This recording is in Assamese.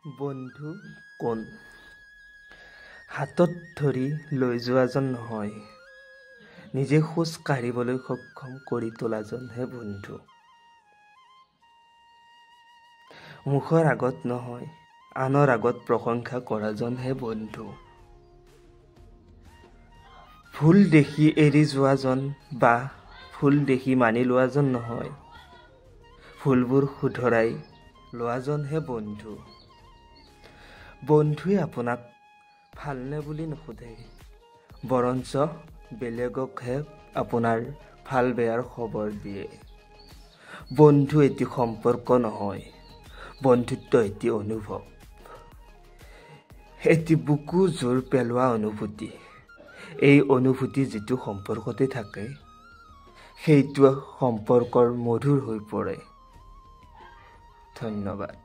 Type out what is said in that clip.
বন্ধু কোন? হাতত ধৰি লৈ যোৱাজন নহয়, নিজে খোজ কাঢ়িবলৈ সক্ষম কৰি তোলাজনহে বন্ধু। মুখৰ আগত নহয়, আনৰ আগত প্ৰশংসা কৰাজনহে বন্ধু। ভুল দেখি এৰি যোৱাজন বা ভুল দেখি মানি লোৱাজন নহয়, ভুলবোৰ শুধৰাই লোৱাজনহে বন্ধু। বন্ধুৱে আপোনাক ভালনে বুলি নুসুধে, বৰঞ্চ বেলেগকহে আপোনাৰ ভাল বেয়াৰ খবৰ দিয়ে। বন্ধু এটি সম্পৰ্ক নহয়, বন্ধুত্ব এটি অনুভৱ, এটি বুকু জোৰ পেলোৱা অনুভূতি। এই অনুভূতি যিটো সম্পৰ্কতে থাকে, সেইটো সম্পৰ্কৰ মধুৰ হৈ পৰে। ধন্যবাদ।